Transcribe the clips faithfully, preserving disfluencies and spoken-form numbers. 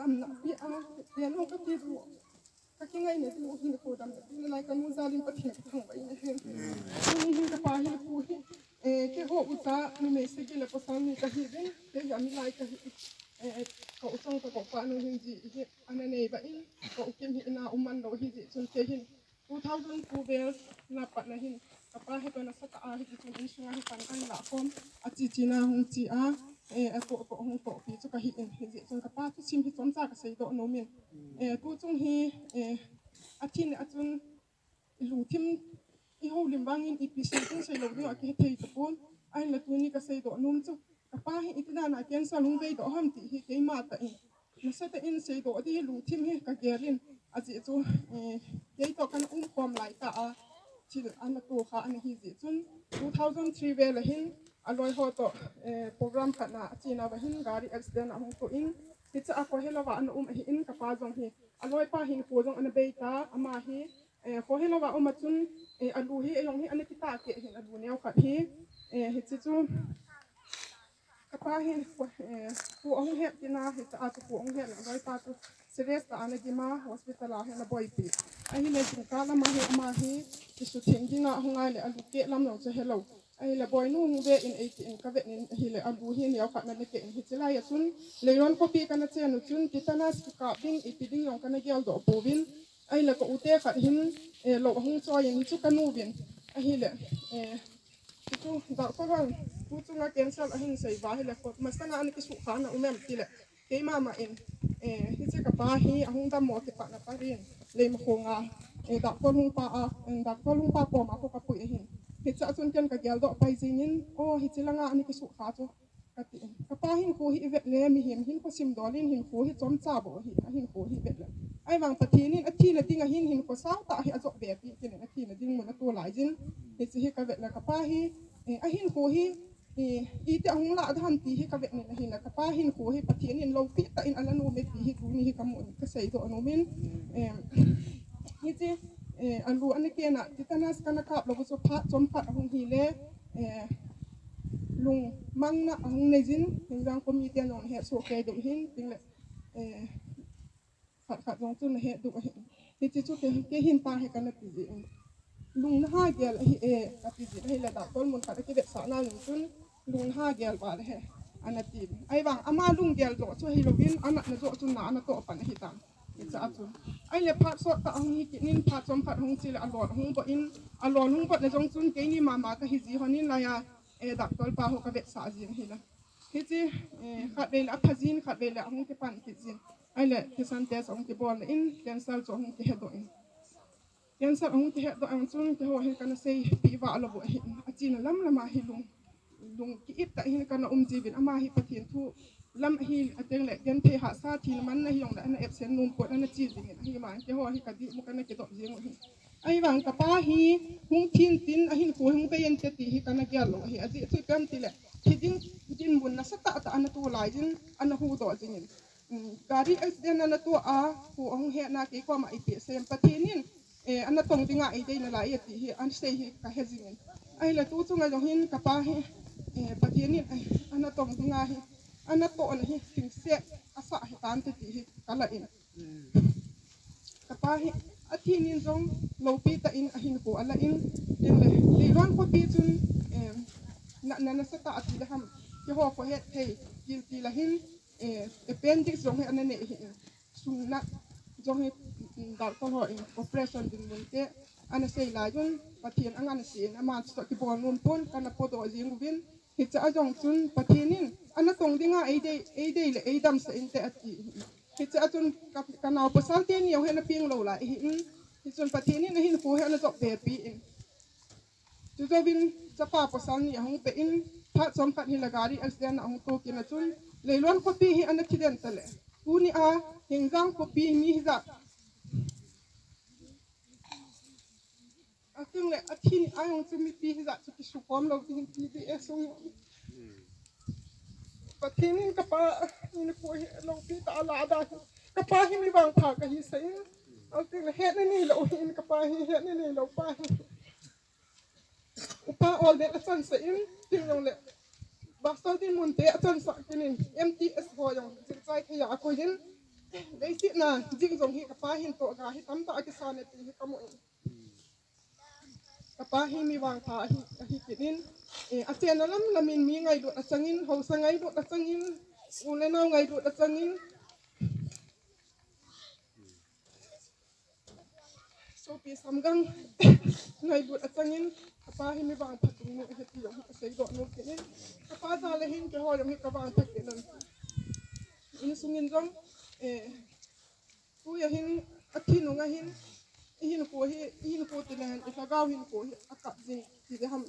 Damna pi a, ya no ka ti du. Ka kingaina du hin ko damna du lai ka nu jalin Pathen ka thangvah in ahi. Tuni hin kapa hin ko hi. Eh, keiho ucha numei sagi le pasal ni kahiuvin. Kei hi amilai kahi. Eh, ka u Chongtokpa nu hin ji hi ana neivah in. Ka u Kim hi ina um man lou hi ji chun kei hin two thousand two vel na pat na hin, kapa hi toh nasatah a hi chun insunga hi pan kahin lah khom, achi chi na hung chi a, eh, atoh toh hung tohpi chu kahi in, hijeh chun kapa thusim hi chomcha kasei doh nom in. Eh, tuchung hi, eh, athi ni a chun ilungthim ihoulim vangin ipi sei ding sei lou ding akihethei tapon, ahinla tuni kasei doh nom chu, kapa hi iti dan a cancer hung vei doh ham ti hi keima tah in. Nasatah in seidoh ding lungthim hi kagel in, ajeh chu, eh, kei toh kana um khom lai tah a, thil ana toh kha ana hi jeh chun, two thousand three vel a hin, aloi ho toh, eh, program khat na achena uva hin, gari accident a hung toh in, hiche a khohelou va ana um ahi in, kapa jong hi, aloi pa hin kho jong ana bei ta, ama hi, eh, khohelou va um a chun, eh, alu hi, eh, jong hi ana kitah keh hin, alu neo khat hi, eh, hiche chu, Kapa hin, eh, kho ahung het tina, hiche a chu kho ahung het na, aloi pa chu serious tah a ana gim a, hospital a hin ana boipi. Ahile jingkah lama hi ama hi, kisutheng dinga ahung ngai le, alu keh lam jong chu helou. Ahile boinu hung ve in eiti in kavet in, ahile alu hi neo khat ana keh in, hiche lai a chun, Leilon khopi kana chen u chun, tetanus kikap ding, ipi ding jong kana geldoh pouvin. Ahile ka u te khat hin, eh, lou ahung choi in, hichu kanu vin. Ahile, eh, Hichu, doctor hon, tu chunga cancer ahin sei uva ahile, kho masanga ana kisukha na um em tile. Keima ma in, eh, hiche kapa hi ahung dammo kipatna parin, Leimakhong a, eh, doctor hung pa a, eh, doctor hung pa koma kho kapui ahin. Hiche a chun ken kageldoh pai jingin, o, hiche langa ana kisukha chu, kati in. Kapa hinkho hi ivet le, mihem hinkho simdol in hinkho hi chomcha bou ahi, ahinkho hi ivet le. Ahivang Pathen in athina dinga hin hinkho saotah hi ajop be pi, tin in athina ding mun atoh lai jin. Hiche hi kavet le kapa hi, eh, ahinkho hi, eh, iti ahung lah ding ham ti hi kavet nin ahinla kapa hinkho hi Pathen in loupi tah in ala nom e ti hi tuni hi kamun kasei doh nom in, eh, hiche, eh, alu ana keh na tetanus kana kap lou chu phat chomkhat ahung hile, eh, lungmangna ahung nei jin, Hengzang khopi ten jong nahet soh kei diu hin, tin le, eh, Khat khat jong chun nahet diu ahi. Hiche chu kei, kei hin tah hi kana ti jin. Lung naha gel ahi e, kati jin ahile doctor mun khat a kivetsahna jong chun lung naha gel val ahi, ana ti. Ahivang ama lunggel joh chu hilouvin, anatna joh chun na ana toh pan ahitan. Hiche a chun. Ahile phat sottah ahung hi kit in phat chomkhat ahung chele alon ahung bot in, alon hung botna jong chun keini mama kahi ji hon in laiya, eh, doctor pa ho kavetsah jin ahile. Hiche, eh, khatvei le apha jin, khatvei le ahung kipan kit jin. Ahile, thisan test ahung kibol in, cancer chu ahung kihedoh in. Cancer ahung kihedoh in chun, keiho hin kana seipeh vah lou u ahi. Achena lam lam a hi lung, lung ki-it tah hin kana um jiuvin, ama hi Pathen thu lam ahi, ateng le, genthei hahsa thina man na hijongle, ana absent nom pon, ana che jingin, ahi man, keiho hi kadih mu kana kidop jing u ahi. Ahivang kapa hi hung thin tin ahinkho hung bei inte ti hi kana gel lou ahi. Ajeh chu ipi ham tile, thi ding dinmun nasatah tah ana toh lai jin, ana huhdoh jingin. Um, gari accident ana toh a, kho ahung hetna kei koma ipi asei em, Pathen in, eh, ana tong dinga eidei nalai ati hi, ana sei hi kahe jingin. Ahile tu chunga jong hin kapa hi, eh, Pathen in, eh, ana tong dinga hi, ana tohna hi, thingset asah hitante ti hi kala in. Kapa hi, athi nin jong loupi tah in ahinkho ala in, tin le, Leilon khopi chun, em, na, na, nasatah ati le ham, keiho kho het thei, til til a hin, eh, appendix jong hi ana nei hi, sungnat jong hi, mm, doctor ho in operation dinmun te, ana sei lai jun, Pathen angan sei in, aman chu kibol nom pon, kana podoh jing uvin, Hiche a jong chun Pathen in, ana tong dinga eidei, eidei le eidamsah inte ati. Hiche a chun ka, kanao pasal teni jong hi ana peng lou lai ahi in. Hichun Pathen in ahinkho hi ana jop be pi in. Chujouvin chapa pasal ni ahung pe in, phat chomkhat hi le gari accident a ahung toh kit na chun, Leilon khopi hi ana thi den tale. Tuni a, Hengjang khopi mi hijat. Ating le, athi ni a jong chu mipi hijat chu kisukhom lou ding T B S jong. Pathen in kapa, in ko hi loupi tah a la da. Kapa hi mi vangpha kahi sah in. Ating le, hetna neilou hin kapa hi, hetna neilou pa hi. Upa ol le achansah in, tin jong le. Pastor dinmun te achansah kit in, M T S ho jong, jingchai thei a akoi in. Leiset a jing jong hi kapa hin toh ga hi tamtah a kisa ne ti hi kamu in. Kapa hi mi vangpha ahi, ahi kit in. Eh, achena lam lam in mi ngailut achangin, haosa ngailut achangin, u le nao ngailut achangin. Sopi samgang ngailut achangin, kapa hi mi vangpha chungnung ahi ti jong hi kaseidoh nom kit in. Kapa jal a hin keiho jong hi kavangpha kit in. Insung in jong, eh, Tui a hin, athi nung a hin, i hinkho hi, i hinkho ti le hen, i lhagao hinkho hi, akap jing, ti le ham.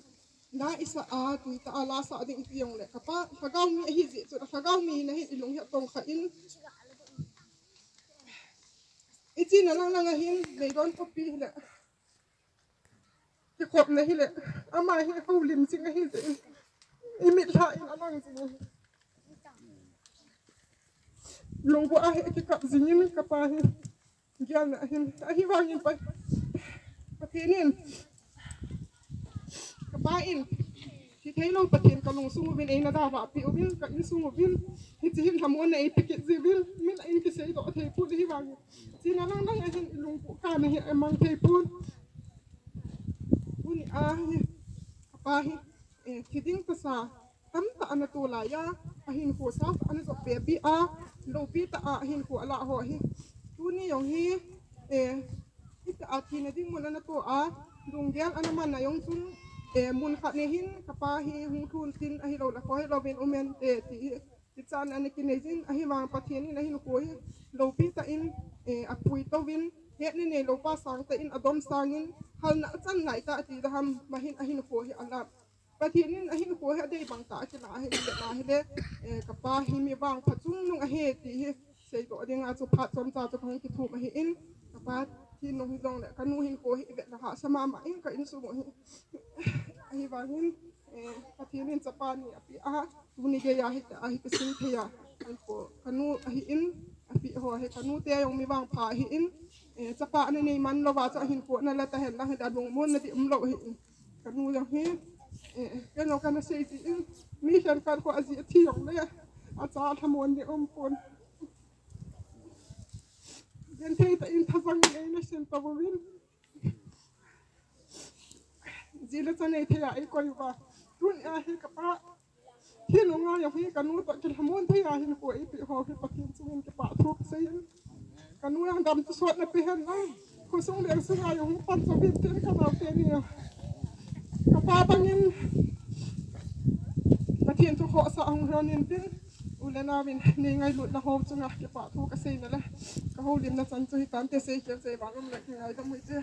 La i sa a, tui ta a, la sa ding ti jong le. Kapa, lhagao mi ahi jeh chun, lhagao mi na hin, i lung hi atong kha in. I chena lang lang a hin, meidon khopi le. Kikhopna hi le, ama hi houlim jing ahi jeh in. I mit lha in alang jing. Lungbu a hi kikap jing in kapa hi. Gelna ahin, ahivangin pa. Pathen in. Kapa in. Hithei lou Pathen kalungsung uvin eina dava pi uvin, ka insung uvin. Hiche hin lhamon na eipe kit jiuvin. Min a in kiseidoh thei pon ahivangin. Chena lang lang a hin i lungput kana hi amang thei pon. Tuni a hi, kapa hi, eh, thi ding tasa, tamtah ana to lai a, ahinkho sasa ana jop be pi a, loupi tah a ahinkho alah ho hi. Tuni jong hi, eh, hita a thina ding mun ana to a, lunggel ana man a jong chun, eh, mun khat ne hin, kapa hi hung lhun tin ahilou le, kho hilou vin umen te ti hi. Kichatna ana kinei jin, ahivang Pathen in ahinkho hi loupi tah in, eh, apui touvin, hetna neilou pa sangtah in adom sangin, halna achan lai tah ti daham, mahin ahinkho hi alah. Pathen in ahinkho hi adei bang tah a kila ahi, kila ahile, eh, kapa hi mi vangpha chungnung ahi ti hi, seidoh dinga chu phat chomcha chu kahung kithum ahin, kapa thinlung hijongle, kanu hinkho hi ivet le hahsa mama in ka insung u hi. Ahivangin, eh, Pathen in chapa ni apeh a, tuni geiya hita ahi kising thei a, ahinkho, kanu ahin, apeh ho hi kanu te jong mi vangpha ahin, eh, chapa ana nei man louva chu ahinkho ana la tahen lang hita lungmonna ding umlou ahin. Kanu jong hi, eh, kanu kana sei ji in, mi khenkhat kho aji athi jongle, acha lhamon ding um pon. Genthei tah in thajang in eina sem tauvin. Ji le cha nei thei a eikoi uva. Tuni a hi kapa. Thinlunga jong hi kanu toh kilhamon thei a hinkho eipeh ho hi Pathen chungin kipa thu kasei in. Kanu jong damsotna pe hen lang. Khosung leng sunga jong hung pansa uvin tin kanao teni jong. Kapa bangin Pathen thu khohsah hung lhon in tin. U le nao in nei ngailutna ho chunga kipa thu kasei na le. Ka houlimna chan chu hitante, seikhel sei vang um le kingaidam u hite.